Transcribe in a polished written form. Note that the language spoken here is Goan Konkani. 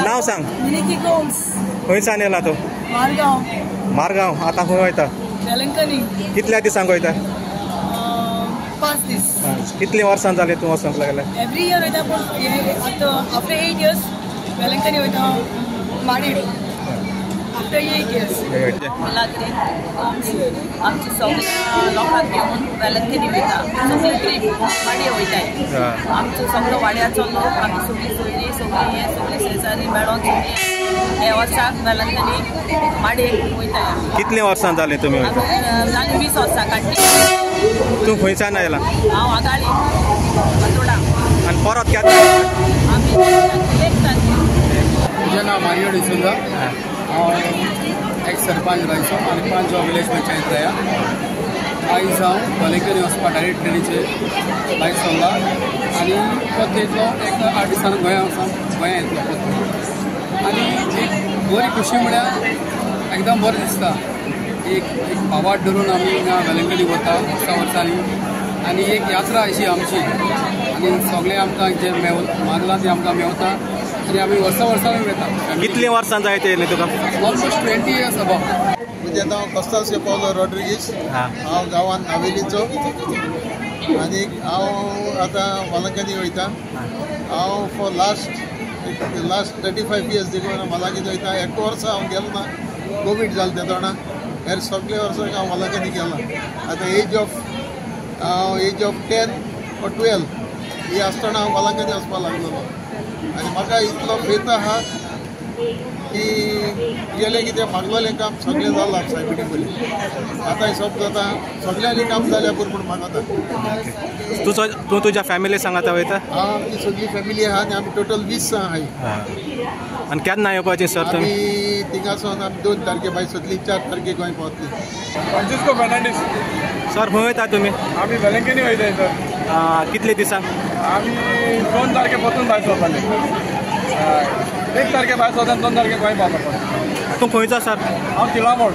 नाव सांग. मिनिकी गोम्स. खंयच्यान येयला तूं? मारगांव. मारगांव. आतां खंय वयता? वेलंकनी. कितल्या दिसांक वयता? 5 दीस. कितलीं वर्सां जालीं तूं वचोंक लागलें? एवरी इयर वयता, पूण आतां आफ्टर 8 इयर्स वेलंकनी वयता माडीर. After 8 years. मिलाग्रीन गोम्स आमची सगळ्या लोकांक घेवन वेलंकनी वयता. सगळी ट्रीप वाडये वयताय. आमचो सगळो वाड्याचो लोक, आमी सगळीं सोयरी, सगळीं हें, सगळीं शेजारी मेळोन सगळीं हे वर्साक वेलंकनी माडयेक वयताय. कितलीं वर्सां जालीं तुमी वयता? जालीं 20 वर्सां काडली. तूं खंयच्यान आयला? हांव आगाळी बतोडा. आनी परत केन्ना? आमी 1 तारखेक. म्हजें नांव मारियो डिसोजा. हांव एक्स सरपंच रायचो आनी 5 विलेज पंचायत राया. आयज हांव वेलंकनी वचपा डायरेक्ट ट्रेनीचेर बायक सोडला आनी परत येतलो एक 8 दिसांनी गोंया वचोन गोंया येतलो परत. आनी एक बरी खुशी म्हळ्यार एकदम बरें दिसता. एक एक आवाज धरून आमी हिंगा वेलंकनी वता वर्सा वर्सांनी आनी एक यात्रा अशी आमची आनी सगळें आमकां जें मागलां तें आमकां मेवता आनी आमी वर्सा वर्सांनी वता. कितलीं वर्सां जायत येयलें तुका? Almost 20 years above. म्हजें नांव कोस्तासियो पावलो रॉड्रिगीस. हांव गांवान नावेलीचो आनी हांव आतां वेलंकनी वयता. हांव फॉर लास्ट 35 इयर्स देखून वेलंकनी वयता. एक वर्सा हांव गेलो ना, कोवीड जालें तेदोणा. हेर सगळे वर्साक हांव वेलंकनी गेला. आतां एज ऑफ 10 or 12 ही आसतना हांव वेलंकनी वचपाक लागलेलो आनी म्हाका इतलो फेत आहा की गेलें कितें मागलेलें काम सगळें जालां सायबिणी पयलीं. आतां सब जाता, सगळ्यांनी काम जाल्यार पुरो म्हूण मागता. तूं तुज्या फॅमिली सांगाता वयता? हांव आमची सगळी फॅमिली आहा आनी आमी टोटल 20 आहाय. आनी केन्ना येवपाची सर तुमी? आमी थिंगासून आमी 2 तारखे भायर सरली, 4 तारखे गोंय पावतली. फ्रांसिस्को फर्नांडीस. सर खंय वयता तुमी? आमी वेलंकनी वयताय सर. कितले दिसांक? आमी 2 तारखे परतून भायर सरताले. 1 तारखे भायर सरता, 2 तारखे गोंय पावता. तूं खंयचो सर? हांव तिळामोड.